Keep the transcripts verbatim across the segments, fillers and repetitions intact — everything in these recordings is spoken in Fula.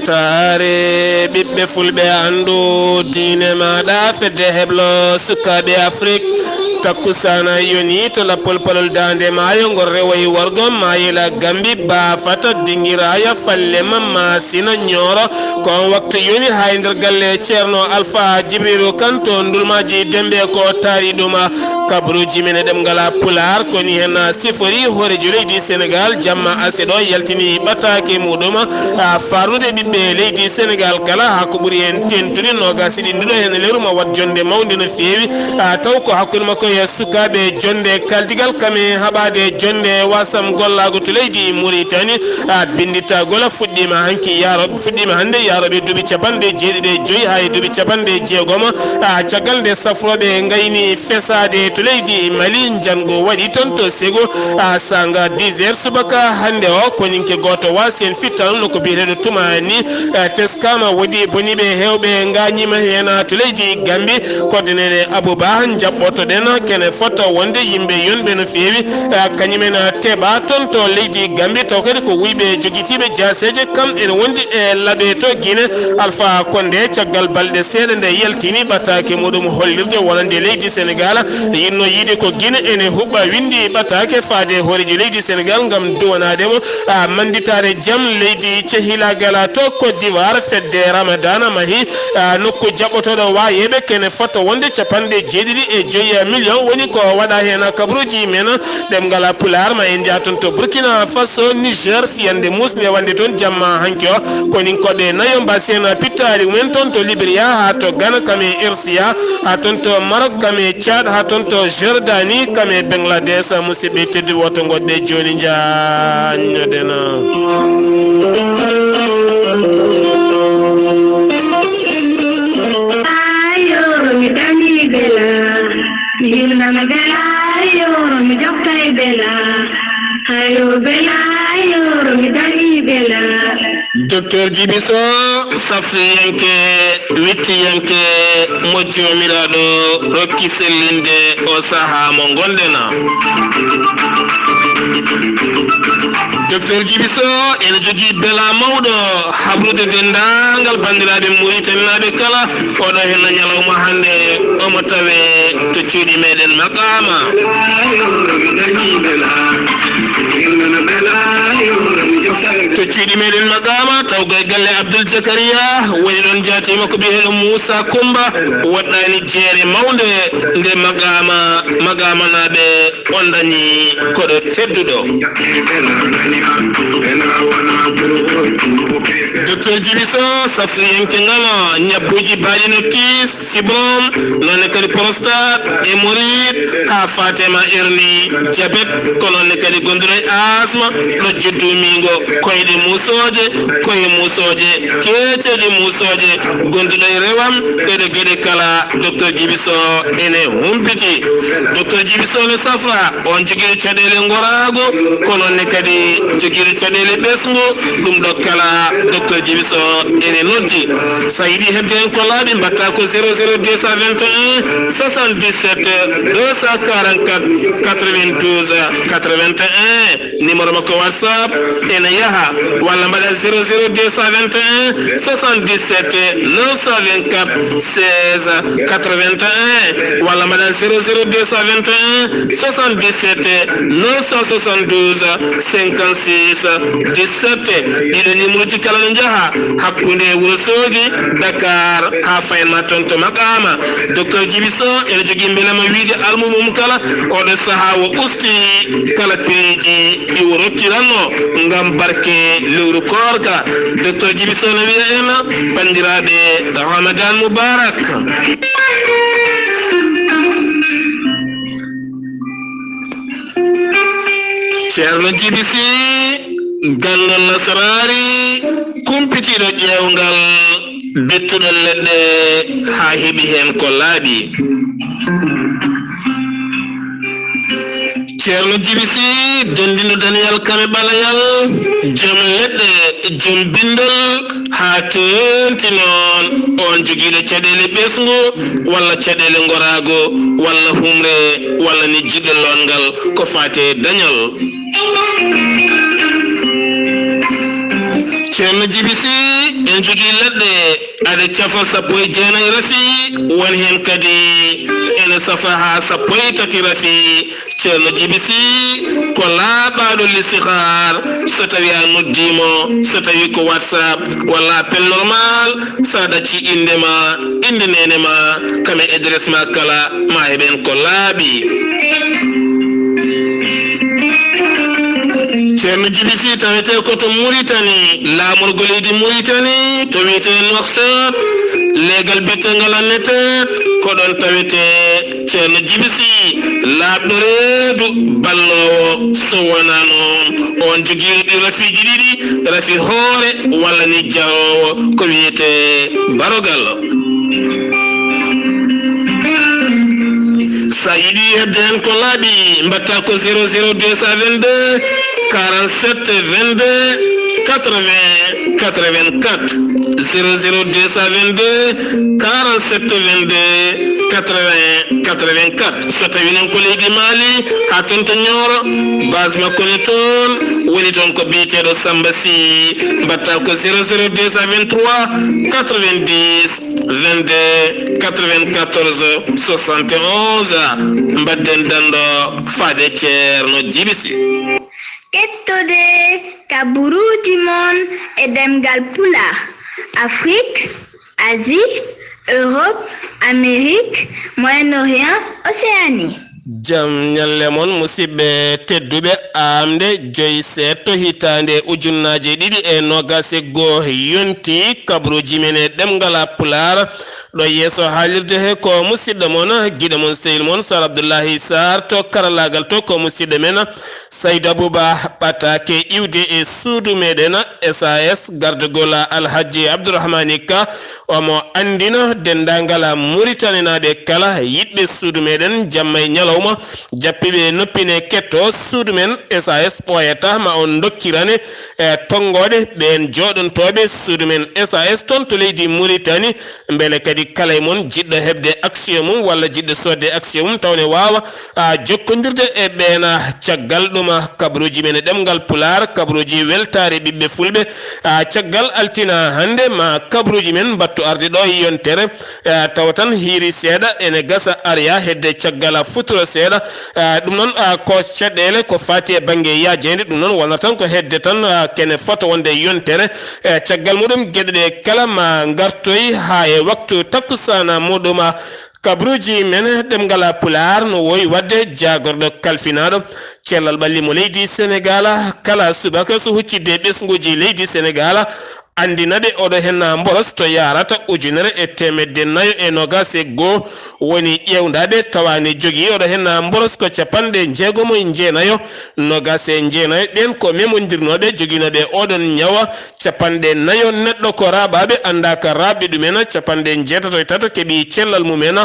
Taare ɓiɓɓe fulɓe anndu diine maaɗa fedde heblo sukaaɓe Afrik. Takkusaana yoni to lappol palol daande maayo ngol rewoyi wargo maayela Gambi baafata dingiraaya falle mamma sina ñooro. Ko on waktu yoni haa e nder galle Ceerno Alfa Jibriiru Kan to Ndulmaaji Dembe ko taari ɗum. Kabaruuji men e ɗemngal Pulaar ko ni hen sifori hooreejo leydi Senegaal jamma ase ɗo yaltini ɓataake muɗum, a, farnude ɓiɓɓe leydi Senegaal kala haa ko ɓuri heen teeŋtude noogaas e ɗiɗi ɗo heen lewru ma waɗ jonnde mawnde no feewi, a, taw ko hakkunde makko e sukaaɓe jonnde kaldigal kam e haɓaade jonnde wasam gollaagu to leydi Muritani, a, binnditagol fuɗɗiima hanki yaaro, fuɗɗiima hannde yaarooɓe duuɓi capanɗe jeeɗiɗi e joyi haa e duuɓi capanɗe jeegom, a, caggal nde safrooɓe ngayni fesaade to leydi Mali, njanngu waɗi toon to Segu, a, saanga dix heures subaka hannde o, koninke gooto wa seen fittaandu no ko biyeteeɗo Tumaani, a, teskaama, woodi boniiɓe heewɓe ngaañiima heen to leydi Gambi, koɗɗo-ɗen e Abou Ba, njaɓɓoto-ɗen kene fota wonde yimɓe yonɓe no feewi, a, kañum en teɓa toon to leydi Gambi, taw kadi ko wuyɓe jogitiiɓe jaaseeje, kam ene wondi e laaɓe to Gine, Alpha Condé, caggal balɗe seeɗa nde yaltini ɓataake muɗum hollirde wonande leydi Senegaal, yinno yiide ko Gine ene huɓɓa winndi ɓataake faade hooreejo leydi Senegaal ngam duwanaade mo, a, mannditaare jam leydi cehilaagal to Côte d'Ivoire. Fedde Ramadana mahi, a, nokku jaɓɓotooɗo waayeeɓe kene fota wonde capanɗe jeeɗiɗi e joyi million woni ko waɗa heen kabaruuji men. Ɗemngal Pulaar ma en njaha toon to Burkina Faso, Niger, fiyande muusnde wonde toon jamma hanki o. Koninkooɓe nayo mbasi en pittaali mumen toon to Liberia, haa to Ghana, kam e R C A, haa toon to Maroc, kam e Tchad, haa toon to Jordanie, kam e Bangladesh. Musidɓe tedduɓe, woto ngoɗɗe jooni njaññoɗen. Ayo, mi dani bela. Yilnam bela, yoro mi jokkay bela. Ayo bela, yoro mi dani bela. Docteur Djiby Sow, safriyanke, wittiyanke, mo Joomiraaɗo rokki sellinde o sahaa mo ngonɗen. Docteur Djiby Sow ene jogii bela mawɗo habrude denndaangal banndiraaɓe Muritaninaaɓe kala. Oɗo henna ñalawma hannde omo tawe to cuuɗi meɗen Maqaama. To cuuɗi meɗen Maqaama, taw koye galle Abdoul Zakaria, woni ɗon jaati makko biyeteeɗo Moussa Koumba, woɗɗaani jeere mawnde nde Maqaama, Maqaamanaaɓe on dañi koɗo tedduɗo. Docteur Djiby Sow, safriyanke ngano, ñabbuuji baaɗi no kiis, fibrome, noonne kadi prostate, hémorroïde, haa faate ma hernie, diabète, ko noonne kadi gonduɗo e asma, ɗojjo duumiingo, koyɗe muusooje, koye muusooje, keeceeje muusooje, gonduɗo e rewam, ɗeɗe geɗe kala, Docteur Djiby Sow ene humpiti. Docteur Djiby Sow ne safra. On jogiiɗo caɗeele ngoraago, ko noon ne kadi jogiiɗo caɗeele ɓesngu, ɗum ɗo kala Docteur Djiby Sow ene noddi. So a yiɗi heɓde heen ko laaɓi, mbaɗta ko zéro zéro deux cent vingt et un soixante-dix-sept deux cent quarante-quatre quatre-vingt-douze quatre-vingt-un. Numéro makko WhatsApp ene yaha, walla mbaɗa zéro zéro deux cent vingt et un soixante-dix-sept neuf cent vingt-quatre seize quatre-vingt-un, walla mbaɗa zéro zéro deux cent vingt et un soixante-dix-sept neuf cent soixante-douze cinquante-six dix-sept. Ɗiɗo numéro ji kala no njaha hakkunde Wuro Soogi, Dakar, haa fayen ma toon to Maqaama. Docteur Djiby Sow ene jogii mbelema wiide almumum kala, oɗo sahaa o usti kala piiji ɗi o rokkiranno ngam barke lewru koorka. Docteur Djiby Sow no wiya en, banndiraaɓe, Ramadan Mubarak. Ceerno Djiby Sy, ganndo nasaraari, kumpitiiɗo ƴeewngal, bittuɗo leɗɗe haa heɓi heen ko laaɓi. Ceerno Djiby Sy, denndinɗo daniyal kame ɓalayal, joom leɗɗe, joom binndol, haa teeŋti noon oon jogiiɗo caɗeele ɓesngu walla caɗeele ngoraago walla humre walla ni jiɗɗo lootngal ko faati e dañal. Ceerno Jibi Si, en jogii leɗɗe aɗe cafa sappo e jeenayi rafi, won heen kadi ene safa haa sappo e tati rafi. Ceerno Jibi Si ko laaɓaaɗo listihaar, so tawii a noddii mo, so tawii ko WhatsApp walla appel normal, so a ɗaccii innde ma, innde neene ma, kam e adresse ma kala, ma heɓen ko laaɓi. Ceerno Jibi Si tawetee ko to Muritani, laamorgo leydi Muritani, to wiyetee Nouakchott, leegal biyeteegal Annetet, ko ɗoon tawetee Ceerno Jibi Si, laaɓɗo reedu, balloowo, so wonaa noon, oon jogiiɗo ɗi rafiiji ɗiɗi, rafi hoore walla ni jahoowo, ko wiyetee barogal. So a yiɗi heɓde heen ko laaɓi, mbaɗtaa ko zéro zéro deux cent vingt-deux, quarante-sept vingt-deux, quatre-vingts, quatre-vingt-quatre, zéro zéro deux cent vingt-deux, quarante-sept vingt-deux, quatre-vingts, quatre-vingt-quatre. So tawii noon ko leydi Mali, haa toon to Nioro, base makko ne toon, woni toon ko biyeteeɗo Samba Sy, mbaɗtaa ko zéro zéro deux cent vingt-trois, quatre-vingt-dix, vingt-deux, quatre-vingt-quatorze, soixante et onze. Mbaɗden danndo faade Ceerno Jibi Si. Kettode kaburuuji mon e ɗemngal Pulaar, Afrik, Asie, Europe, Amérique, Moyen-Orient, Océanie. Jam ñalle mon, musidɓe tedduɓe. Aamnde joy seeɗto hitaande ujunnaaje ɗiɗi e noogaas e goo yonti, kabaruuji men e ɗemngal Pulaar, ɗo yeeso haalirde he ko musidɗo mon, giɗo mon, sehil mon, Sar Abdullahi Sar, to karallaagal to ko musidɗo men, Saydu Abuba Ɓataake, iwde e suudu meɗen S A S, gardagol Alhaji Abdourahmani Ka, omo anndina denndaangal Muritaninaaɓe kala, yiɗɓe suudu meɗen, jamma e ñalawma, jappiiɓe noppi ne kettoo suudu men S A S, ɓooyata ma on ndokkirane, e tonngooɗe ɓeen jooɗontooɓe suudu men S A S toon to leydi Muritani, mbele kadi kala e mon jiɗɗo heɓde action mum walla jiɗɗo soodde action mum taw ne waawa, a, jokkondirde e ɓeen, a, caggal ɗum, a, kabaruuji men e ɗemngal Pulaar, kabaruuji weltaare ɓiɓɓe Fulɓe, a, caggal altine hannde ma kabaruuji men mbattu arde ɗo e yontere, a, tawa tan hiiri seeɗa ene gasa arya hedde caggal futuro seeɗa, a, ɗum noon, a, ko caɗeele ko faati e bannge yaajeende, ɗum noon wonata tan ko hedde tan, a, kene fota wonde e yontere, e caggal muɗum geɗe ɗe kala ma ngartoy haa e waktu takkusana muɗum, a, kabaruuji men ɗemngal Pulaar no wowi waɗde jaagorɗo kalfinaaɗo cellal ɓalli mo leydi Senegaal kala subaka so huccidde ɓesnguuji leydi Senegaal, anndina ɓe oɗo heen mboros to yaarata ujunere e teemedde nayo e noogaas e goo woni ƴeewndaaɓe tawa ne jogii oɗo heen mboros ko capanɗe jeegomo e jeenayo, noogaas e jeenayo ɓeen ko memondirnooɓe joginooɓe oɗon ñawa, capanɗe nayo neɗɗo ko raaɓaaɓe anndaaka raaɓɓe ɗumen, capanɗe jeetato e tato keɓii cellal mumen,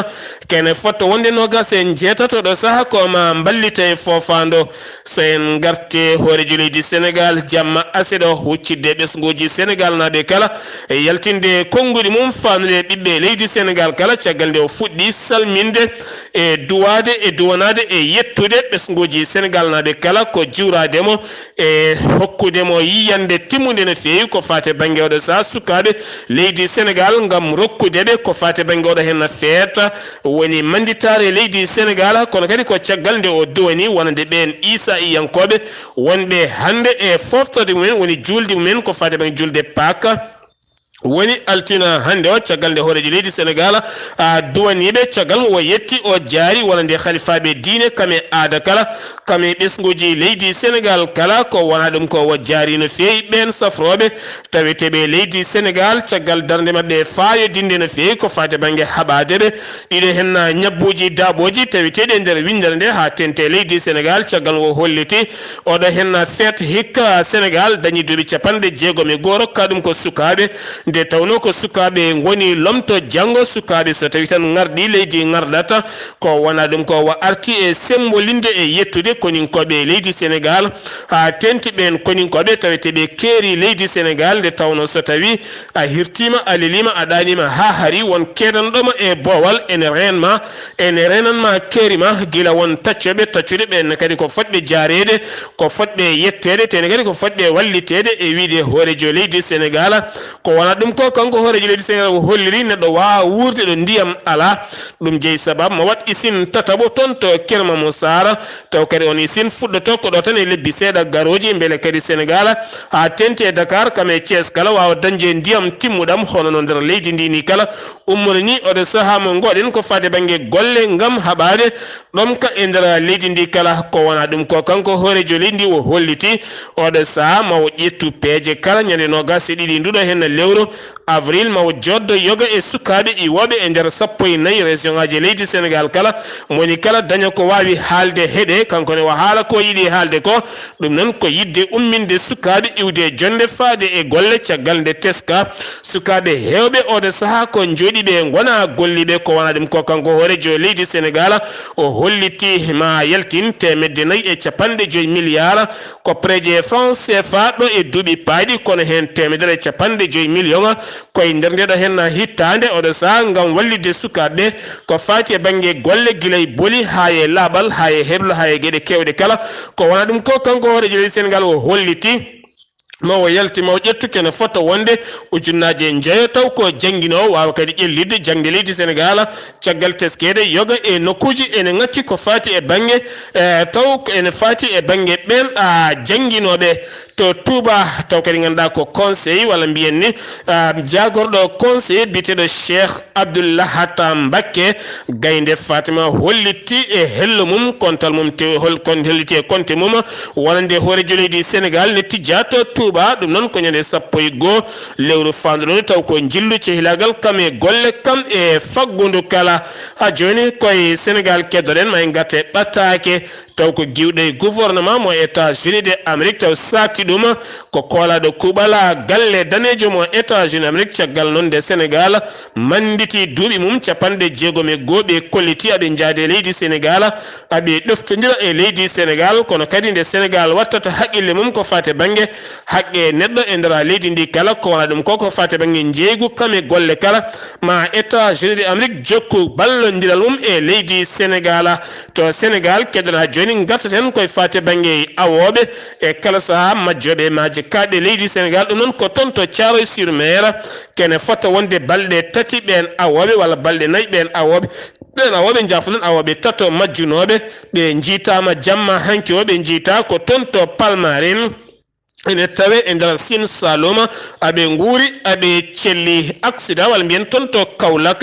kene fota wonde noogaas e jeetato ɗo saha ko ma mballite e foofaando. So en ngarti hooreejo leydi Senegaal, jamma aseɗo huccidde ɓesnguuji Senegaalnaaɓe kala, e yaltinde konnguɗi mum faanude ɓiɓɓe leydi Senegaal kala, caggal nde o fuɗɗi salminde e duwaade e duwanaade e yettude ɓesnguuji Senegaalnaaɓe kala, ko juuraade mo e hokkude mo yiyannde timmunde no feewi ko faati e bannge oɗo saha sukaaɓe leydi Senegaal, ngam rokkude ɓe ko faati e bannge oɗo heen feet woni mannditaare leydi Senegaal, kono kadi ko caggal nde o duwani wonande ɓeen Iisaa'iyankooɓe wonɓe hannde e fooftorde mumen, woni juulde mumen ko faati e bannge juulde Paaka. Woni altine hannde o, caggal nde hooreejo leydi Senegaal, a, duwaniiɓe, caggal mo o yetti, o jaari wonande halifaaɓe diine, kam e aada kala, kam e ɓesnguuji leydi Senegaal kala, ko wonaa ɗum ko o jaari no feewi ɓeen safrooɓe taweteeɓe leydi Senegaal, caggal darnde maɓɓe faayodinde no feewi ko faati e bannge haɓaade ɓe. Ɗiɗo heen ñabbuuji daaɓooji taweteeɗi e nder winndere nde haa teeŋti e leydi Senegaal, caggal mo o holliti oɗo heen feet hikka Senegaal dañi duuɓi capanɗe jeegom e goo, rokkaa ɗum ko sukaaɓe, Nde tawnoo ko sukaaɓe ngoni lomto janngo, sukaaɓe so tawii tan ngarɗi leydi ngarɗata, ko wonaa ɗum ko wa arti e semmbolinde e yettude koninkooɓe e leydi Senegaal, haa teeŋti ɓeen koninkooɓe taweteeɓe keeri leydi Senegaal, nde tawnoo so tawii a hirtiima, a leliima, a ɗaaniima haa hari, won keedanɗo ma e boowal ene reen ma, ene reenan ma keeri ma, gila won taccooɓe taccude ɓeen ne kadi ko fotɓe jaareede, ko fotɓe yetteede, te ne kadi ko fotɓe walliteede e wiyde hooreejo leydi Senegaal. Ko wonaa ɗum ko kanko hooreejo leydi Senegaal o holliri neɗɗo waawaa wuurde ɗo ndiyam alaa. Ɗum jeyi sabaabu ma waɗ isin tataɓo toon to Kermamo Saara, taw kadi oon isin fuɗɗotoo ko ɗo tan e lebbi seeɗa garooji, mbele kadi Senegaal haa teeŋti e Dakar kam e Thiès kala waawa dañde ndiyam timmuɗam hono no nder leydi ndi ni kala ummori ni. Oɗo sahaa mo ngoɗen ko faati bannge golle ngam haɓaade ɗomka e nder leydi ndi kala. Ko wonaa ɗum ko kanko hooreejo leydi ndi o holliti oɗo sahaa ma o ƴettu peeje kala ñande noogaas e ɗiɗi nduɗo henna lewru avril, ma o joddo yoga e sukaaɓe iwooɓe e nder sappo e nayi région ŋaaji leydi Senegaal kala, moni kala daña ko waawi haalde heɗe, kanko ne o haala ko yiɗi haalde ko. Ɗum noon ko yiɗde umminde sukaaɓe iwde e jonnde faade e golle caggal nde teska sukaaɓe heewɓe oɗo sahaa ko njooɗiiɓe ngonaa golliiɓe. Ko wonaa ɗum ko kanko hooreejo leydi Senegaal o holliti ma yaltin teemedde nayi e capanɗe joyi miliyaar ko prêt franc C F A ɗo e duuɓi paayɗi, kono heen teemedere e capanɗe joyi miliyoŋ ko e nder ndeeɗo henna hittaande oɗo sahaa ngam wallitde sukaaɓe ko faati e bannge golle gila e boli haa e laaɓal haa e heblo haa e geɗe keewɗe kala. Ko wonaa ɗum ko kanko hooreejo leydi Senegaal o holliti ma o yalti ma o ƴettu kene fota wonde ujunnaaje njeyo taw ko jannginoowo waawa kadi ƴellitde jaŋde leydi Senegaal caggal teskeede yoga e nokkuuji ene ŋakki ko faati e bannge, eh, taw ko ene faati e bannge ɓeen, ah, jannginooɓe to Touba, taw kadi ngannduɗaa ko conseil walla mbiyen ni, ah, jaagorɗo conseil biyeteeɗo Cheikh Abdoulahat Mbacké, Gaynde Fatima hollitii e hello mum, kontal mum te-, hol-, kon-, holliti e konte mum, wonande hooreejo leydi Senegaal ne tijjaa to Touba, ɗum noon ko ñande sappo e goo lewru faandu ɗo, taw ko njillu cehilaagal kam e golle kam e faggundu kala. Haa jooni ko e Senegaal keddoɗen, ma en ngarte ɓataake, taw ko giwɗo e gouvernement mo États-Unis de Amérique, taw saakti ɗum ko koolaaɗo kuuɓal galle daneejo mo États-Unis Amérique, caggal noon nde Senegaal mannditi duuɓi mum capanɗe jeegom e goo, ɓe kolliti aɓe njaade e leydi Senegaal, aɓe ɗoftondira e leydi Senegaal, kono kadi nde Senegaal wattata haqqille mum ko faati bannge haqqe neɗɗo e nder leydi ndi kala, ko wonaa ɗum ko ko faati bannge njeeygu kam e golle kala, ma États-Unis de Amérique jokku ballondiral mum e leydi Senegaal. To Senegaal, keddora jooni, ngartaten koye faati bannge awooɓe e kala sahaa majjooɓe e maaje kaaɗɗe leydi Senegaal. Ɗum noon ko toon to Thiaroye sur Mer, kene fota wonde balɗe tati ɓeen awooɓe walla balɗe nayi ɓeen awooɓe. Ɓeen awooɓe, njaafoɗon, awooɓe tato majjunooɓe, ɓe njiytaama jamma hanki o, ɓe njiytaa ko toon to Palmarin. Ene tawee e nder Sine Saloum, aɓe nguuri, aɓe celli. Accident, walla mbiyen toon to Kaolack,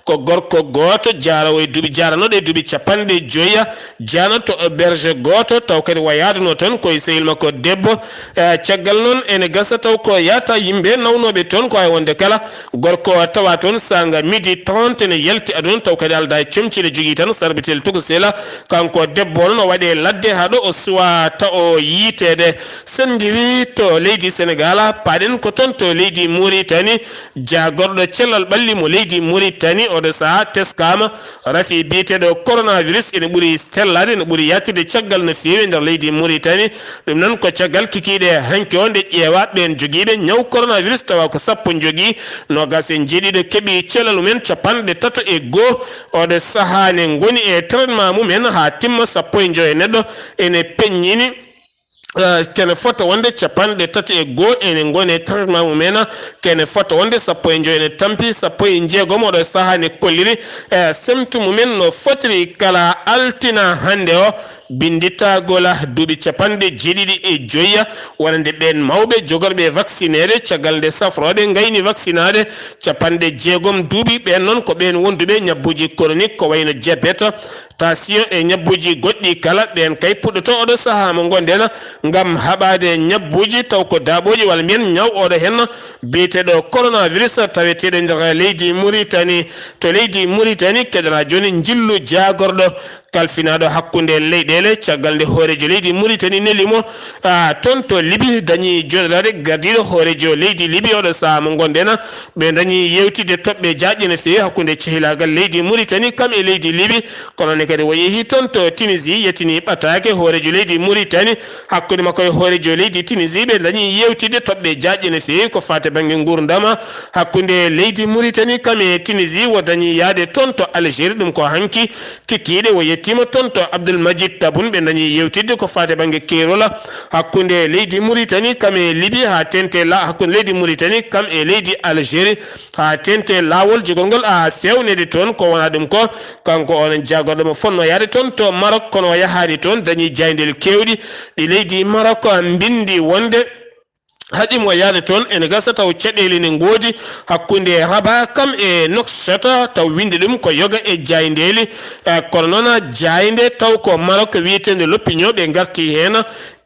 ko gorko gooto jaaroowo e duuɓi, jaaranooɗo e duuɓi capanɗe joyi, jaana to berge gooto, taw kadi wa yaaduno toon ko e sehil makko debbo. Eh, caggal noon ene gasa taw ko yaata yimɓe nawnooɓe toon, ko hay wonde kala gorko tawa toon saanga midi trente ne yalti aduna, taw kadi aldaa e comci, ne jogii tan sarbitel tokosel. Kanko debbo o noon o waɗi e ladde haa ɗo o suwaa tawo yiiteede. Sen ngiwii to leydi Senegaal, paaɗen ko toon to leydi Muritani. Jaagorɗo cellal ɓalli mo leydi Muritani, oɗo sahaa teskaama rafi biyeteeɗo coronavirus ene ɓuri sellaade, ene ɓuri yaltude caggal no feewi e nder leydi Muritani. Ɗum noon ko caggal kikiiɗe hanki o nde ƴeewaa ɓeen jogiiɓe ñaw coronavirus, tawa ko sappo njogii, noogaas e njeeɗiɗo keɓi cellal mumen, capanɗe tato e goo oɗo sahaa ne ngoni e traitement mumen haa timma, sappo e njoyo neɗɗo ene peññini. Eh, kene fota wonde capanɗe tati e goo ene ngoni e traitement mumen, kene fota wonde sappo e njoyo ene tampi, sappo e jeegom oɗo sahaa ne kolliri, eh, semtu mumen no fotiri. Kala altina hannde o, binnditagol duuɓi capanɗe jeeɗiɗi e joyi wonande ɓeen mawɓe jogorɓe vaccineede, caggal nde safrooɓe ngayni vaccinaade capanɗe jeegom duuɓi. Ɓeen noon ko ɓeen wonduɓe ñabbuuji chronique, ko wayno diabète, tension e ñabbuuji goɗɗi kala. Ɓeen kay puɗɗoto oɗo sahaa mo ngonɗen ngam haɓaade ñabbuuji, taw ko daaɓooji walla mbiyen ñaw oɗo heen biyeteeɗo coronavirus taweteeɗo e nder leydi Muritani. To leydi Muritani, keɗoɗaa jooni njillu jaagorɗo kalfinaaɗo hakkunde leyɗeele, caggal nde hooreejo leydi Muritani neli mo, ah, toon to Libi, dañi jooɗoraade gardiiɗo hooreejo leydi Libi. Oɗo sahaa mo ngonɗen, ɓe dañi yeewtidde toɓɓe jaajɗe no feewi hakkunde cehilaagal leydi Muritani kam e leydi Libi. Kono ne kadi o yehi toon to Tunisie, yettini ɓataake hooreejo leydi Muritani, hakkunde makko e hooreejo leydi Tunisie, ɓe dañi yeewtidde toɓɓe jaajɗe no feewi ko faati bannge nguurndam hakkunde leydi Muritani kam e Tunisie. O dañi yahde toon to Algérie, ɗum ko hanki kikiiɗe. O yettiima toon to Abdoul Madjid Taboun, ɓe dañi yeewtidde ko faati bannge keerol hakkunde leydi Muritani kam e Libi, haa teeŋti la-, hakkunde leydi Muritani kam e leydi Algérie, haa teeŋti laawol jogorngol a feewneede toon. Ko wonaa ɗum ko, kanko onon jaagorɗo mo fotnoo yahde toon to Maroc, kono o yahaani toon, dañi jaayndeeji keewɗi ɗi leydi Maroc mbinndi wonde haɗi mo yahde toon, ene gasa taw caɗeele ne ngoodi hakkunde Rabat kam e Nouakchott, taw winndi ɗum ko yoga e jaayndeeji. Eh, kono noon jaaynde taw ko Maroc wiyeteende L'Opinion ɓe ngarti heen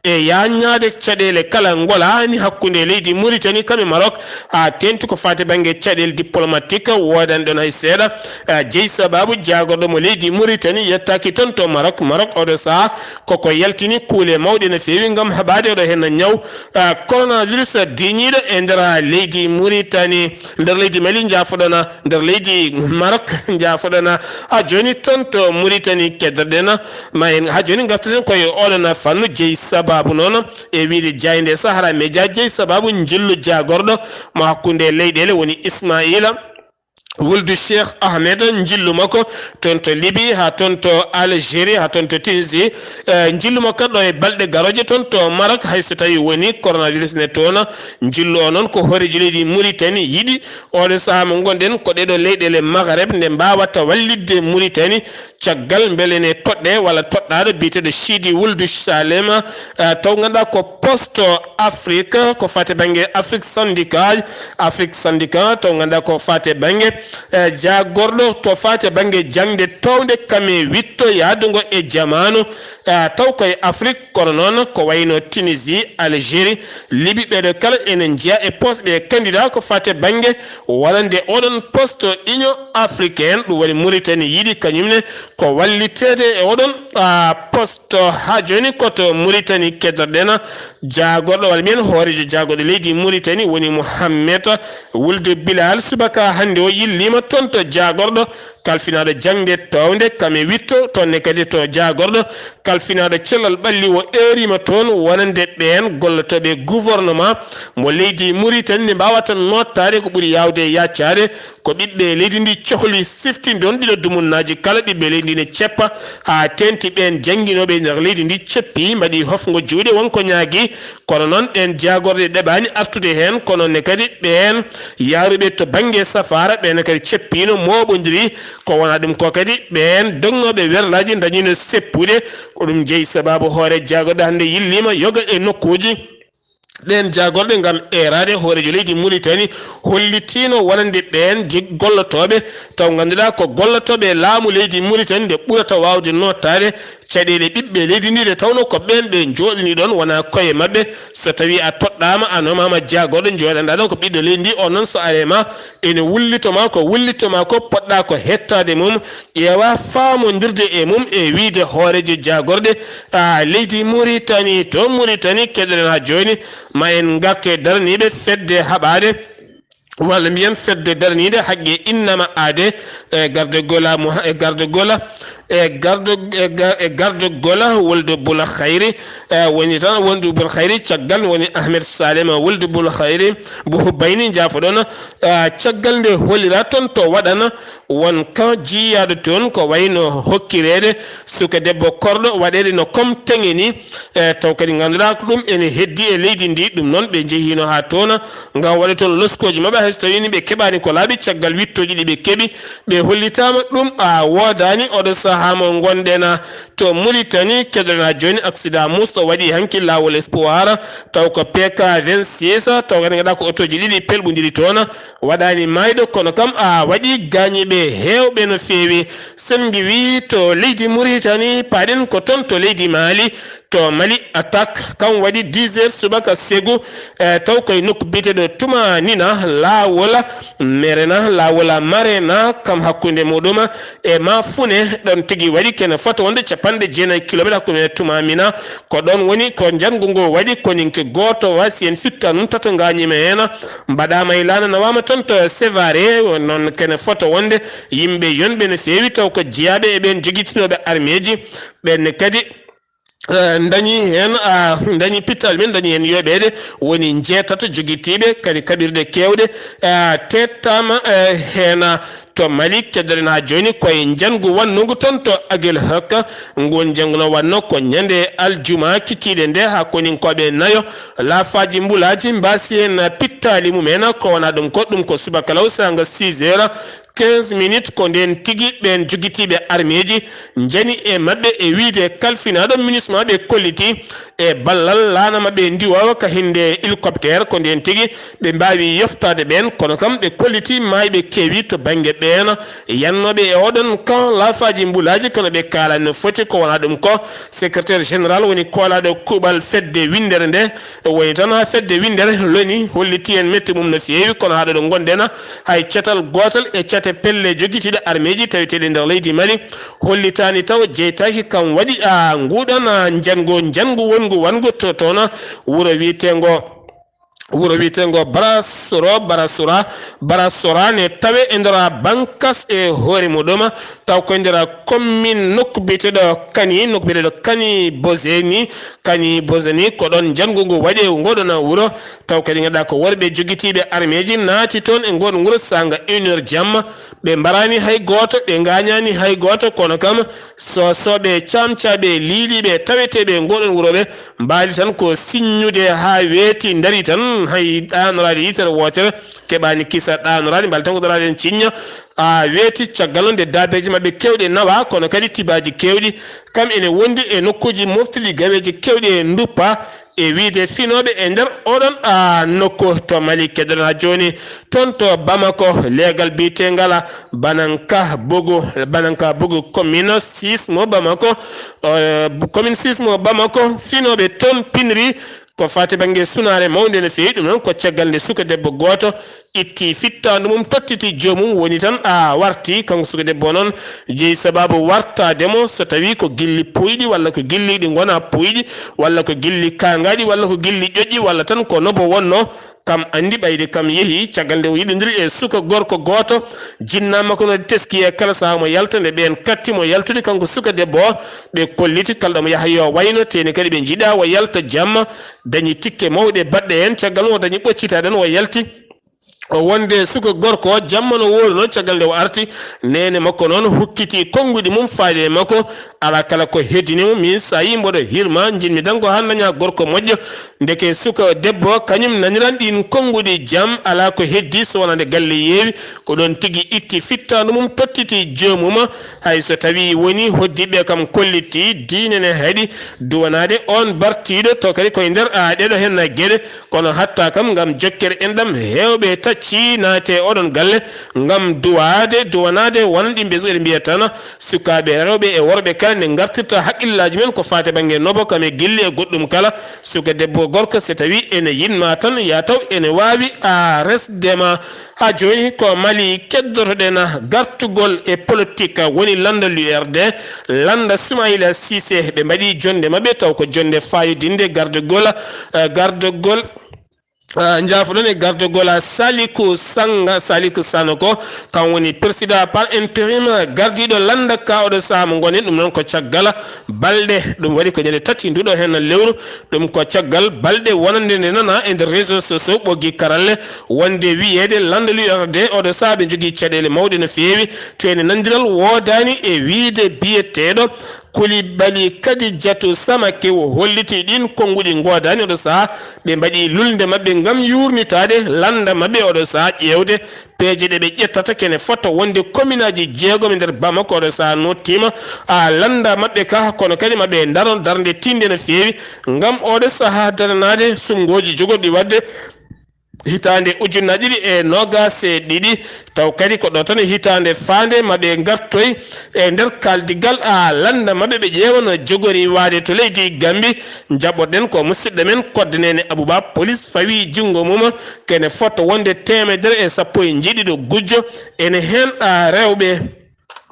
e yaaññaade caɗeele kala ngolaani hakkunde leydi Muritani kam e Maroc, haa teeŋti ko faati bannge caɗeele diplomatique, woodaani ɗoon hay seeɗa. Eh, jeyi sabaabu jaagorɗo mo leydi Muritani yettaaki toon to Maroc. Maroc oɗo sahaa koko yaltini kuule mawɗe no feewi ngam haɓaade oɗo heen ñaw, ah, coronavirus diñiiɗo e nder leydi Muritani, nder leydi Mali, njaafoɗon, nder leydi Maroc, njaafoɗon. Haa jooni toon to Muritani keddorɗen, ma en haa jooni ngartoɗen koye oɗon fannu. Jeyi sabaabu noon e wiyde jaaynde Sahara Média, jeyi sabaabu njillu jaagorɗo mo hakkunde leyɗeele woni Ismaila Wuldu Cheikh Ahmed, njillu makko toon to Libi, haa toon to Algérie, haa toon to Tunisie. Eh, njillu makko ɗo e balɗe garooje toon to Maroc, hay so tawii woni coronavirus ne toon. Njillu o noon ko hooreejo leydi Muritani yiɗi oɗo sahaa mo ngonɗen ko ɗeɗo leyɗeele Maghreb nde mbaawata wallitde Muritani caggal mbele ne toɗɗe walla toɗɗaaɗo biyeteeɗo Sidi Wuldu Salema, eh, taw ngannduɗaa ko poste Afrique, ko faati bannge Afrique Syndicat, Afrique Syndicat, taw ngannduɗaa ko faati bannge, eh, jaagorɗo to faati bannge jaŋde toownde kam e wiɗto yahdungo e jamaanu, eh, taw koye Afrique, kono noon ko wayno Tunisie, Algérie, Libi, ɓeeɗo kala ene njeyaa e poste ɓe candidat ko faati bannge wonande oɗon poste Union Africaine, ɗum woni Muritani yiɗi kañum ne ko walliteede e oɗon, ah, poste. Haa jooni ko to Muritani keddorɗen jaagorɗo walla mbiyen hooreejo jaagorɗo leydi Muritani woni Mouhamed Wuldu Bilal, subaka hannde o yilliima toon to jaagorɗo kalfinaaɗo jaŋde toownde kam e wiɗto, toon ne kadi to jaagorɗo kalfinaaɗo cellal ɓalli o eeriima toon wonande ɓeen gollotooɓe gouvernement mo leydi Muritani ne mbaawata noottaade ko ɓuri yaawde e yaacaade. Ko ɓiɓɓe leydi ndi cohli siftinde ɗiɗo dumunnaaji kala, ɓiɓɓe leydi ndi ne ceppa haa teeŋti ɓeen jannginooɓe e nder leydi ndi ceppi, mbaɗi hofngo juuɗe, won ko ñaagi. Kono noon ɗeen jaagorɗe ɗeɓaani artude heen, kono ne kadi ɓeen yahruɓe to bannge safaara, ɓeen kadi ceppiino, mooɓondiri. Ko wonaa ɗum ko kadi ɓeen dognooɓe werlaaji dañiino seppude. Ko ɗum jeyi sabaabu hoore jaagorɗe hannde yilliima yoga e nokkuuji. Ɗeen jaagorɗe ngam eeraade hooreejo leydi Muritani hollitiino wonande ɓeen jog-, gollotooɓe, taw ngannduɗaa ko gollotooɓe laamu leydi Muritani nde ɓurata waawde noottaade caɗeele ɓiɓɓe leydi ndi, nde tawnoo ko ɓeen ɓe njooɗanii ɗoon, wonaa koye maɓɓe. So tawii a toɗɗaama, a nomaama jaagorɗo, njooɗanɗaa ɗoon ko ɓiɗɗo leydi ndi, oon noon so aree ma ene wullito ma ko wullito ma ko, poɗɗaa ko hettaade mum, ƴeewa faamondirde e mum e wiyde hooreejo jaagorɗe, ah, leydi Muritani. To Muritani, keɗoɗen haa jooni, ma en ngarte daraniiɓe fedde haɓaade, walla mbiyen fedde daraniinde haqqe innama aade, e garde gola mo, e garde gola, e garde, e ga-, e garde gola Wuldu Bul Khayri, e woni tan Wuldu Bul Khayri, caggal woni Ahmed Salema Wuldu Bul Khayri, Buhu Bayni, njaafoɗon, e caggal nde hollira toon to waɗana, won ka jiyaaɗo toon ko wayno hokkireede suka debbo korɗo waɗeede no comme teŋe ni, e taw kadi ngannduɗaa ko ɗum ene heddi e leydi ndi. Ɗum noon ɓe njehiino haa toona ngam waɗa toon loskooji maɓɓe, hay so tawii ni ɓe keɓaani ko laaɓi caggal wittooji ɗi ɓe keɓi, ɓe hollitaama ɗum a woodaani. Oɗo sahaa mo ngonɗen a to Muritani, keɗoɗen haa jooni accident musɗo waɗi hanki laawol Espoir, taw ko P K vingt-six, taw kadi ngannduɗaa ko otooji ɗiɗi pelɓondiri toon, waɗaani maayɗo, kono kam a waɗi gaañiiɓe heewɓe no feewi. Sen ngiwii to leydi Muritani, paaɗen ko toon to leydi Mali, to Mali attaque kam waɗi dix heures subaka segu, e taw koye nokku biyeteeɗo Tumanina, laawol Merena, laawol Marena, kam hakkunde muɗum e Mafune, ɗoon tigi waɗi kene fota wonde capanɗe jeenayi kilometre hakkunde Tumamina. Ko ɗon woni ko njanngu ngu waɗi, koninke gooto wasi en fitta ɗum tato ngaañiima heen. Mbaɗaama e laana nawaama toon to Sévaré, noon kene fota wonde yimɓe yonɓe no feewi taw ko jeyaaɓe e ɓeen jogitinooɓe armeeji. Ɓeen ne kadi, eh, ndañi heen, ah, ndañi pittaali men, ndañi heen yoɓeede woni njeetato jogitiiɓe kadi kaɓirɗe keewɗe, ah, teettaama, eh, heen, ah, to Mali. Keddoɗen haa jooni koye njanngu wannungu toon to Aguelhok. Nguun njanngu no wannoo ko ñande aljuma kikiiɗe nde haa koninkooɓe nayo laafaaji mbulaaji mbaasi heen pittaali mum en. Ko wonaa ɗum ko, ɗum ko subaka law saanga six heures quinze minutes, ko ndeen tigi ɓeen jogitiiɓe armeeji njani e maɓɓe e wiyde kalfinaaɗo MINUSMA ɓe kolliti e ballal laana maɓɓe ndiwoowa ka hinde hélicoptère, ko ndeen tigi ɓe mbaawi yoftaade ɓeen, kono kam ɓe kolliti maayɓe keewi to bannge ɓeen yannooɓe e oɗon kan laafaaji mbulaaji, kono ɓe kaalaani no foti. Ko wonaa ɗum ko, secrétaire général woni koolaaɗo kuuɓal fedde winndere nde, woni tan haa fedde winndere loni holliti en mette mum no feewi, kono haa ɗo ɗo ngonɗen, hay catal gootal e cate pelle jogitiiɗe armeeji taweteeɗe nder leydi Mali hollitaani taw jeytaaki kam waɗi, a, nguuɗan, a, njanngu, njanngu wonngu wanngu to toon wuro wiyeteengo, wuro wiyeteengo Barasoro, Barasora, Barasora ne tawe e nder Bankas e hoore muɗum, taw ko e nder commune nokku biyeteeɗo Kani, nokku biyeteeɗo Kani Bozeni, Kani Bozeni, ko ɗoon njanngu ngu waɗi e ngoɗon wuro, taw kadi ngannduɗaa ko worɓe jogitiiɓe armeeji naati toon e ngoɗon wuro saanga une heure jamma, ɓe mbaraani hay gooto, ɓe ngaañaani hay gooto, kono kam soosooɓe, camcaaɓe, liiliiɓe, taweteeɓe e ngoɗon wuro ɓe, mbaali tan ko siññude haa weeti, ndari tan, hay ɗaanoraade yitere wootere keɓaani kisa ɗaanoraade, mbaali tan ko ɗoraade en ciñña. A weeti caggal noon nde daabeeji maɓɓe keewɗi nawa, kono kadi tibaaji keewɗi kam ene wondi e nokkuuji moftuɗi gaweeji keewɗi e nduppa e wiyde finooɓe e nder oɗon, a, nokku to Mali. Keddoɗen haa jooni toon to Bamako, leegal biyeteengal Bananka Bogo, Bananka Bogo, commune six mo Bamako, eh, commune six mo Bamako, finooɓe toon pinri ko faati bannge sunaare mawnde no feewi. Ɗum noon ko caggal nde suka debbo gooto itti fittaandu mum, tottiti joomum, woni tan a warti. Kanko suka debbo noon jeyi sabaabu wartaade mo, so tawii ko gilli puuyɗi walla ko gilli ɗi ngonaa puuyɗi, walla ko gilli kaangaaɗi, walla ko gilli ƴoƴƴi, walla tan ko nobo wonnoo. Kam anndi ɓayde kam yehi caggal nde o yiɗondiri e suka gorko gooto, jinnaa makko no teski e kala sahaa mo yalta, nde ɓeen katti mo yaltude kanko suka debbo o, ɓe kolliti kala ɗo mo yaha yo wayno, teeni kadi ɓe njiɗaa o yalta jamma, dañi tikke mawɗe baɗɗe heen, caggal mum o dañi ɓoccitaade o yalti. O wonde suka gorko o jamma no woori noon, caggal nde o arti, neene makko noon hukkiti konnguɗi mum faade e makko, alaa kala ko heddini mo. Miin so a yii mboɗo hirma, njiɗmi tan ko haa dañaa gorko moƴƴo. Ndeke suka debbo o, kañum naniran ɗiin konnguɗi jam, alaa ko heddi so wonaa nde galle yeewi, ko ɗoon tigi itti fittaandu mum, tottiti joomum. Hay so tawii wonii hoɗdiiɓe kam kolliti, diine ne haɗi duwanaade oon bartiiɗo, taw kadi koye nder, a, ɗeɗo heen geɗe. Kono hatta kam ngam jokkere enɗam, heewɓe tacci naate oɗon galle ngam duwaade, duwanaade, wonande yimɓe so eɗen mbiya tan sukaaɓe rewɓe e worɓe kala ne ngartirta haqqillaaji men ko faati bannge nobo kam e gilli e goɗɗum kala. Suka debbo gorko so tawi ene yiɗma tan, ya taw ene waawi a resde ma. Haa jooni ko Mali keddotoɗen, gartugol e politique woni lannda l'U R D, lannda Soumaïla Cissé. Ɓe mbaɗi jonnde maɓɓe taw ko jonnde fayodinde gardugol, eh, gardugol, eh, njaafoɗon e gardugol Saliku Sanga, Saliku Sanoko, kam woni président par intérim gardiiɗo lannda ka oɗo sahaa mo ngonɗen. Ɗum noon ko caggal balɗe, ɗum waɗi ko ñande tati nduɗo heen lewru, ɗum ko caggal balɗe wonande nde nana e nder réseaux sociaux, ɓoggi karalle, wonde wiyeede lannda l'U R D oɗo sahaa ɓe njogii caɗeele mawɗe no feewi, to ene nanondiral woodaani e wiyde biyeteeɗo Koulibaly Kadijatu Samake o holliti ɗiin konnguɗi ngoodaani oɗo sahaa. Ɓe mbaɗi lulnde maɓɓe ngam yuurnitaade lannda maɓɓe oɗo sahaa, ƴeewde peeje ɗe ɓe ƴettata kene fota wonde kominaaji jeegom e nder Bamako oɗo sahaa nottiima, a, lannda maɓɓe ka, kono kadi maɓe ndaro darnde tiiɗnde no feewi ngam oɗo sahaa daranaade sunngooji jogorɗi waɗde hitaande ujunnaje ɗiɗi e noogas e ɗiɗi, taw kadi ko ɗo tan e hitaande faande maɓe ngartoy e nder kaaldigal, a, lannda maɓɓe ɓe ƴeewa no jogori waade to leydi Gambi. Njaɓɓoɗen ko musidɗo men koddaneene Abouba, police fawi junngo mum, kene fota wonde teemedere e sappo e njeeɗiɗo gujjo, ene heen, a, rewɓe.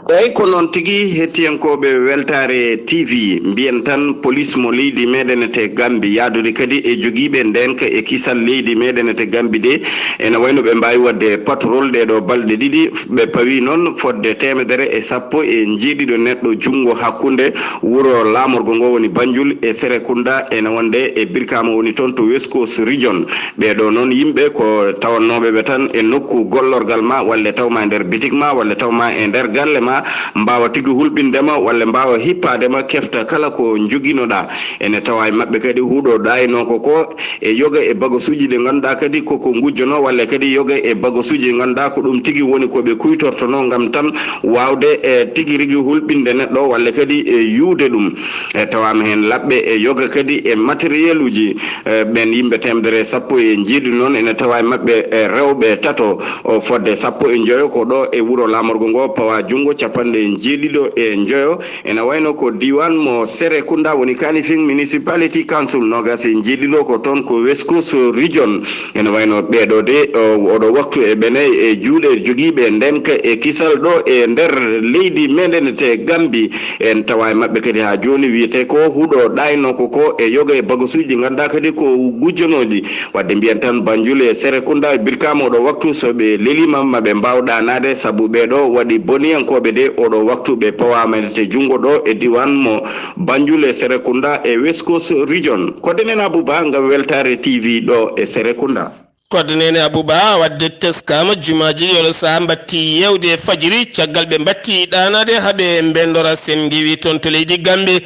Eyi, ko noon tigi, hettiyankooɓe Weltaare T V, mbiyen tan polis mo leydi meɗen te Gambi, yaadude kadi e jogiiɓe ndeenka e kisal leydi meɗen te Gambi de, ene wayno ɓe mbaawi waɗde patrol ɗee ɗoo balɗe ɗiɗi. Ɓe pawi noon fodde teemedere e sappo e njeeɗiɗo neɗɗo junngo hakkunde wuro laamorgo ngo woni Banjul e Serekunda, ene wonde e Birkama woni toon to West Coast Region. Ɓee ɗoo noon yimɓe ko tawannooɓe ɓe tan e nokku gollorgal ma, walla taw ma e nder bitik ma, walla taw ma e nder galle ma, mbaawa tigi hulɓinde ma, walla mbaawa hippaade ma, kefta kala ko njoginoɗaa. Ene tawa e maɓɓe kadi huɗo ɗaaynooko ko e yoga e bagasuuji ɗi ngannduɗaa kadi koko ngujjono, walla kadi yoga e bagasuuji ɗi ngannduɗaa ko ɗum tigi woni ko ɓe kuytortono ngam tan waawde e tigi rigi hulɓinde neɗɗo, walla kadi e yuwde ɗum. E tawaama heen laɓɓe e yoga kadi e matériel uji. E ɓeen yimɓe teemedere e sappo e njeeɗiɗi noon ene tawa e maɓɓe e rewɓe tato, o fodde sappo e njoyo ko ɗo e wuro laamorgo ngo pawa junngo capanɗe njeeɗiɗo e njoyo. Ene wayno ko diiwaan mo Serekunda woni Kanifing Municipality Council noogas e njeeɗiɗo ko toon ko West Coast Region. Ene wayno ɓeeɗo de, o, oɗo waktu e ɓene e juuɗe jogiiɓe ndeenka e kisal ɗo e nder leydi meɗen te Gambi. En tawa e maɓɓe kadi haa jooni wiyetee ko huɗo ɗaaynooko ko e yoga e bagasuuji ngannduɗaa kadi ko gujjonooɗi. Wadde mbiyen tan Banjul e Serekunda e Birkama oɗo waktu so ɓe leliima ma ɓe mbaaw ɗaanaade sabu ɓee ɗo waɗi boniyankooɓe de oɗo waktu ɓe pawaama te junngo ɗo e diiwaan mo Banjul e Serekunda e West Coast Region. Ko Denen Abuba ngam Weltaare T V ɗo e Serekunda. Ko Denen Abuba wadde teskaama jumaaji ɗi oɗo sahaa mbatti yeewde e fajiri caggal ɓe mbatti ɗaanaade haa ɓe mbendora sen ngiwi toon to leydi Gambi.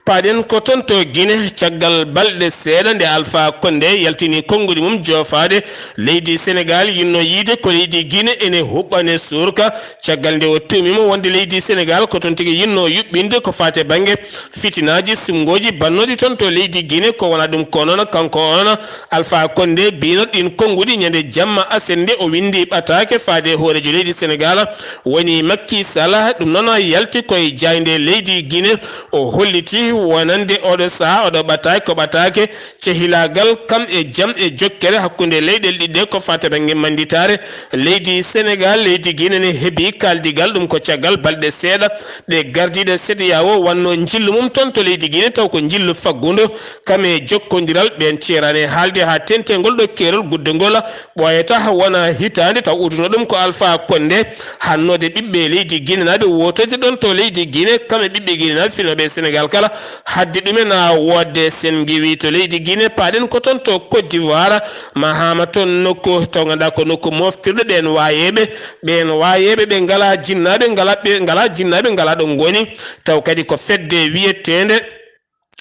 Paaɗen ko toon to Gine caggal balɗe seeɗa nde Alpha Condé yaltini konngudi mum joofaade leydi Senegal yinno yiide ko leydi Gine ene huɓɓane suurka caggal nde o tuumi mo wonde leydi Senegal ko toon tigi yinno yuɓɓinde ko faate bannge fitinaaji sumngooji bannooɗi toon to leydi Gine. Ko wona ɗum ko noon kanko on Alpha Condé biino ɗin konngudi ñande jamma aset nde o winndi ɓataake faade hooreejo leydi Senegal woni Macky Sall. Ɗum noon yalti koye jaaynde leydi Gine. O holliti wonande oɗo sahaa oɗo ɓataake ko ɓataake cehilaagal kam e jam e jokkere hakkunde leyɗel ɗiɗi ɗe ko fata bannge mannditaare leydi Senegal. Leydi Gine ne heɓi kaaldigal ɗum ko caggal balɗe seeɗa ɗe gardiiɗo C E D E A O wanno njillu mum toon to leydi Gine taw ko njillu faggudu kam e jokkondiral ɓeen ceeraani e haalde haa tentengol ɗo keerol guddungol ɓooyata wona hitaande taw udduno ɗum ko Alpha Condé. Hannode ɓiɓɓe leydi Guinée naaɓe wootoyde ɗon to leydi Guinée, kamɓe ɓiɓɓe Guinée naaɓe finooɓe e Sénégal kala, haddi ɗumen woodde. Sen ngiwi to leydi Guinée, paaɗen ko toon to Côte d'Ivoire, Mahama toon nokku taw ngannduɗaa ko nokku moftirɗo ɓeen waayeeɓe. Ɓeen waayeeɓe ɓe ngalaa jinnaaɓe, ngalaa ɓe, ngalaa jinnaaɓe, ngalaa ɗo ngoni. Taw kadi ko fedde wiyeteende,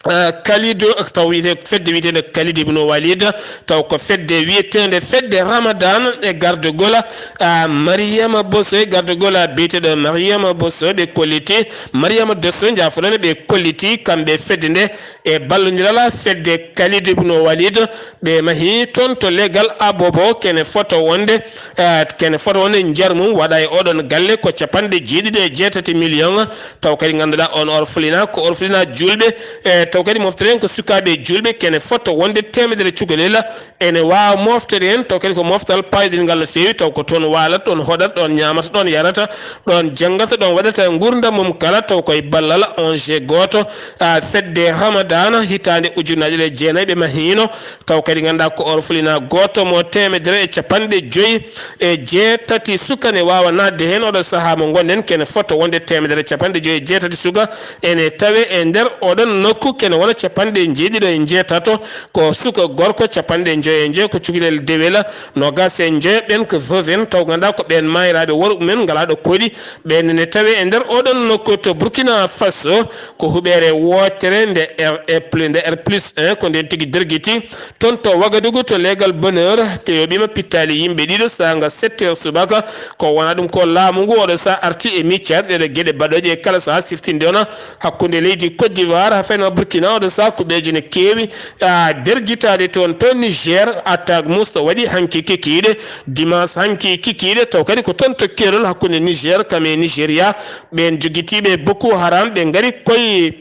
eh, Kalidou, taw wiyetee, fedde wiyeteende Kalidou Ibn Walid, taw ko fedde wiyeteende fedde Ramadan e gardagol, ah, Mariama Bosso e gardagol, ah, biyeteeɗo Mariama Bosso ɓe kolliti, Mariama Dosso, njaafoɗon, ɓe kolliti kamɓe fedde nde e ballondiral fedde Kalidou Ibn Walid. Ɓe mahi toon to legal Abobo, kene foto wonde, eh, kene foto wonde njar mum waɗa e oɗon galle ko capanɗe jeeɗiɗi e jeetati million. Taw kadi ngannduɗaa on orphelinat ko orphelinat juulɓe, eh, taw kadi moftere en ko sukaaɓe juulɓe, kene foto wonde teemedere cukalel ene waawa moftere en, taw kadi ko moftal payodingal no feewi, taw ko toon waalata, ɗoon hoɗata, ɗoon ñaamata, ɗoon yarata, ɗoon janngata, ɗoon waɗata nguurndam mum kala, taw koye ballal on je gooto, ah, fedde Ramadana hitaande ujunnaje ɗiɗi e jeenayi ɓe mahiino. Taw kadi ngannduɗaa ko orphelinat gooto mo teemedere e capanɗe joyi e jeetati suka ne waawa naatde heen. Oɗo sahaa mo ngonɗen kene foto wonde teemedere capanɗe joyi e jeetati suka ene tawe e nder oɗon nokku, kene wona capanɗe jeeɗiɗo e jeetato ko suka gorko, capanɗe joyi e joyi ko cukalel dewel, noogas e joyo ɓeen ko veuve en, taw ngannduɗaa ko ɓeen maayiraaɓe worɓe mum en ngalaa ɗo koɗi. Ɓeen ne tawe e nder oɗon nokku to Burkina Faso. Ko huɓeere wootere nde R, e plus, nde R plus un, ko ndeen tigi dergiti toon to Wagadugu, to leegal Bonheur, ko yoɓiima pittaali yimɓe ɗiɗo saanga sept heures subaka. Ko wona ɗum ko laamu ngu oɗo sahaa arti e miccaade ɗeɗo geɗe baɗooje e kala sahaa siftinde ona hakkunde leydi Côte d'Ivoire, haa fayno Burkina, oɗo sahaa kuɓeeje ne keewi, ah, dergitaade toon to Niger. Attaque musto waɗi hanki kikiiɗe, dimanche hanki kikiiɗe, taw kadi ko toon to keerol hakkunde Niger kam e Nigeria. Ɓeen jogitiiɓe Boko Haram ɓe ngari koye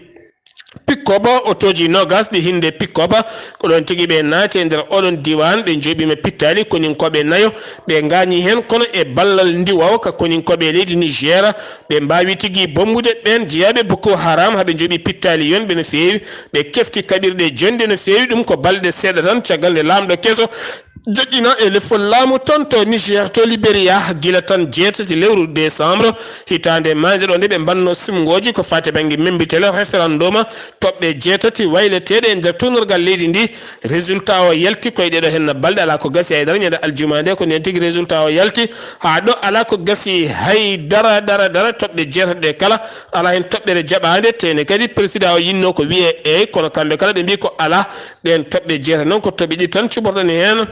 Pikkoba, otooji noogas ɗi hinnde Pikkoba, ko ɗoon tigi ɓe naati e nder oɗon diiwaan, ɓe njooɓiima pittaali koninkooɓe nayo, ɓe ngaañii heen, kono e ballal ndiwoowo ka koninkooɓe leydi Niger, ɓe mbaawi tigi bommbude ɓeen jeyaaɓe Boko Haram, haa ɓe njooɓii pittaali yonɓe no feewi, ɓe kefti kaɓirɗe jonɗe no feewi, ɗum ko balɗe seeɗa tan caggal nde laamɗo keso joƴƴina e lefol laamu toon to Niger, to Liberia, gila tan jeetati lewru décembre, hitaande maayde ɗo nde ɓe mbannoo suɓngooji ko faati bannge membitel, référendum, toɓɓe jeetati wayleteeɗe e nder tuunorgal leydi ndi. Résultat o yalti koye ɗeɗo henna balɗe, alaa ko gasi hay dara. Ñande aljuma nde ko nden tigi résultat o yalti, haa ɗo alaa ko gasi hay dara, dara, dara. Toɓɓe jeetati ɗe kala, alaa heen toɓɓere jaɓaande, tene kadi président o yinnoo ko wiyee eey, kono kamɓe kala ɓe mbii ko alaa. Ɗeen toɓɓe jeetati noon ko toɓɓe ɗiɗi tan cuɓorɗen heen.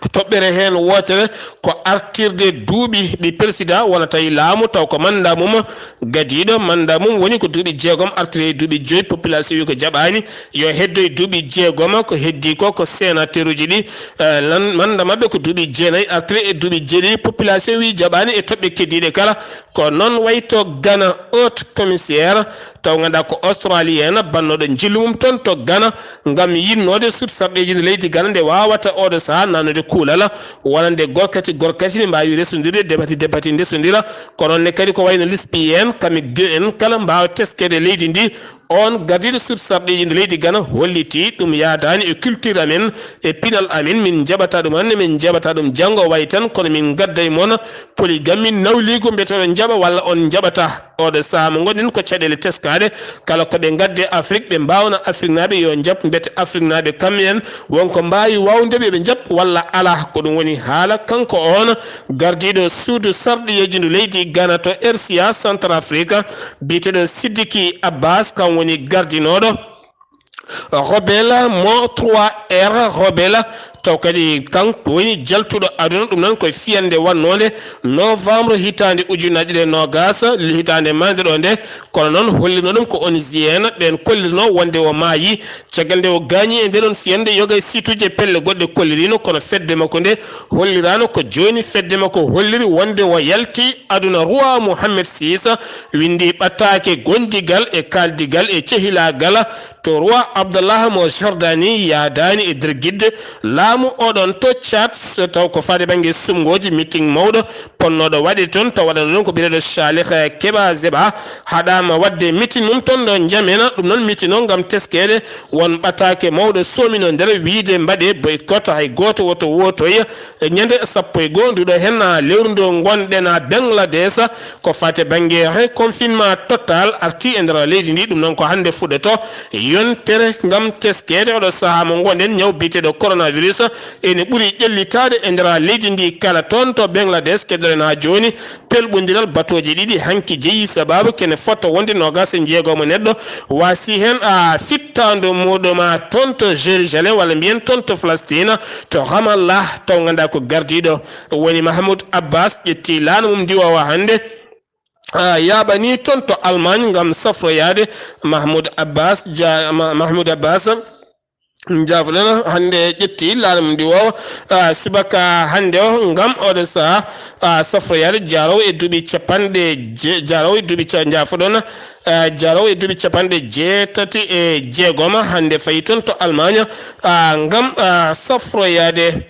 Toɓɓere heen wootere ko artirde duuɓi ɗi président wonata e laamu, taw ko mannda mum gadiiɗo. Mannda mum woni ko duuɓi jeegom, artiri e duuɓi joyi, population wi ko jaɓaani, yo heddo e duuɓi jeegom, ko heddii ko, ko sénateuruji ɗi, eh, lan-, mannda maɓɓe ko duuɓi jeenayi, artiri e duuɓi jeeɗiɗi, population wi jaɓaani. E toɓɓe keddiiɗe kala, ko noon wayi to Ghana, haut commissaire, taw ngannduɗaa ko Australien, bannooɗo njillu mum toon to Ghana, ngam yinnoode suudu sarɗiiji leydi Ghana nde waawata ooɗo sahaa naatnude kuulal, wonande gorkati gorkati ne mbaawi resondirde, debati debati ndesondira, ko noon ne kadi ko wayno lesbiyen, kami gay en kala mbaawa teskeede leydi ndi. Oon gardiiɗo suudu sarɗiiji leydi Ghana hollitii ɗum yaadaani e culture amen, e pinal amen, min njaɓataa ɗum hannde, min njaɓataa ɗum janngo, wayi tan kono min ngadda e mon polygamie, nawliigu, mbete oɗon njaɓa walla on njaɓataa. Oɗo sahaa mo ngonɗen ko caɗeele teskaaɗe, kala ko ɓe ngadde Afrik, ɓe mbaawna Afriknaaɓe yo njaɓ, mbete Afriknaaɓe kamɓe en won ko mbaawi waawde ɓe, ɓe njaɓ walla alaa. Ko ɗum woni haala kanko oon gardiiɗo suudu sarɗiyeeji ndu leydi Ghana to R C A Centrafrique, biyeteeɗo Sidiki Abbas, kam woni gardinooɗo Rebelle mo trois R Rebelle, taw kadi kanko woni jaltuɗo aduna. Ɗum noon ko fiyannde waɗnoonde novembre hitaande ujunnaji ɗiɗi e noogas, hitaande maayde ɗo nde. Kono noon hollirno ɗum ko O N G N, ɓeen kollirno wonde o maayi. Caggal nde o gaañi e nde ɗon fiyannde, yoga e siituuji e pelle goɗɗe kollirino, kono fedde makko nde holliraano. Ko jooni fedde makko holliri wonde o yalti aduna. Roi Mohammed six winndi ɓataake gondigal e kaaldigal e cehilaagal to roi Abdallah mo Jordanie yaadaani e nder gidde laamu oɗon to Tchad, so taw ko faade bannge suɓngooji, meeting mawɗo ponnooɗo waɗe toon, taw waɗano ɗum ko biyeteeɗo Salih Keba Zeba, haɗaama waɗde meeting mum toon ɗo Njamena. Ɗum noon meeting o ngam teskeede won ɓataake mawɗo soomino nder wiyde mbaɗe boycott, hay gooto woto wootoy. E ñande sappo e goo nduɗo heen lewru ndu ngonɗen Bangladesh, ko faate bannge he confinement total arti e nder leydi ndi. Ɗum noon ko hannde fuɗɗoto yontere ngam teskeede oɗo sahaa mo ngonɗen. Ñaw biyeteeɗo coronavirus ene ɓuri ƴellitaade e nder leydi ndi kala. Toon to Bangladesh, keddoren haa jooni pelɓondiral batooje ɗiɗi hanki jeyi, sababu kene fota wonde noogas e jeegom neɗɗo waasi heen a fittaandu muɗum a toon to Jérusalem, walla mbiyen toon to Palestine, to Ramallah, taw ngannduɗaa ko gardiiɗo woni Mahmoud Abbas, ƴetti laana mum ndiwoowa hannde, a, yaaɓani toon to Allemagne ngam safroyaade. Mahmoud Abbas, ja-, Ma-, Mahmoud Abbas, njaafoɗon, hannde ƴetti laana mum ndiwoowa, a, subaka hannde o ngam oɗo sahaa, a, safroyaade jaaroowo e duuɓi capanɗe je-, jaaroowo e duuɓi ca-, njaafoɗon, a, jaaroowo e duuɓi capanɗe jeetati e jeegom, hannde fayi toon to Allemagne, a, ngam, a, safroyaade.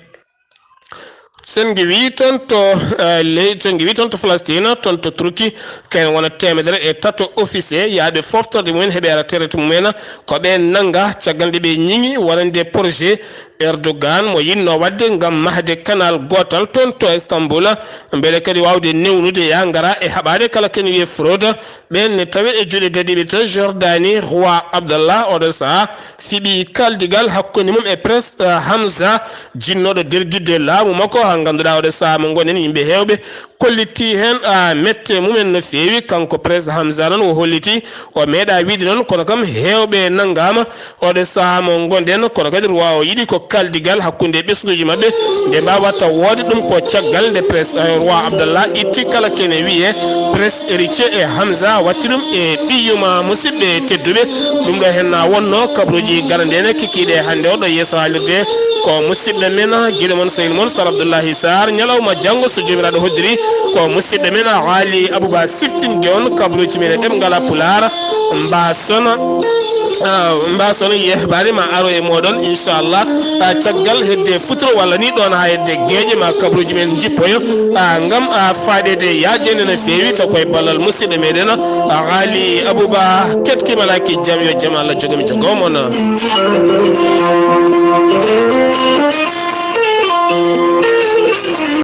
Sen ngiwii toon to, eh, ley-, sen ngiwii toon to Palestine, toon to Turki, kayen wona teemedere e tato officier yahɓe foftorde mumen, heɓe ara traite mumen, ko ɓe nannga caggal nde ɓe ñiŋi wonande projet Erdogan mo yinnoo waɗde ngam mahde canal gootal toon to Istanbul, mbele kadi waawde newnude yaa ngara e haɓaade kala ken wiyee fraude. Ɓeen ne tawee e juuɗe dadiiɓe to Jordanie, roi Abdallah oɗo sahaa fiɓi kaaldigal hakkunde mum e Prince, eh, Hamza, jinnooɗo dergidde laamu makko, haa ngannduɗaa oɗo sahaa mo ngonɗen yimɓe heewɓe kollitii heen, a, mette mumen no feewi. Kanko Prince Hamza noon o hollitii o meeɗaa wiyde noon, kono kam heewɓe nanngaama oɗo sahaa mo ngonɗen, kono kadi roi o yiɗi ko kaaldigal hakkunde ɓesnguuji maɓɓe nde mbaawata woode. Ɗum ko caggal nde Prince, eh, roi Abdallah itti kala kene wiyee Prince héritier e Hamza watti ɗum e ɓiyyuma. Musidɓe tedduɓe, ɗum ɗo heen na wonno kabaruuji gadanɗe en kikiiɗe hannde o ɗo yeeso haalirde. Ko musidɗo men, giɗo mon, sehil mon, Sar Abdullahi Saar, ñalawma janngo, so Joomiraaɗo hoddiri, ko musidɗo men Haali Abuba siftinde on kabaruuji men e ɗemngal Pulaar. Mbaason, ah, mbaason yeebaade ma aro e mooɗon, inchallah, ah, caggal hedde futuro walla ni ɗoon haa hedde geeƴe ma kabaruuji men njippoyo, ah, ngam, ah, faaɗeede yaajeende no feewi, taw koye ballal musidɗo meɗen, ah, Haali Abuba. Keɗkima laaki jam, yo jam Allah jogo mi jogo mon.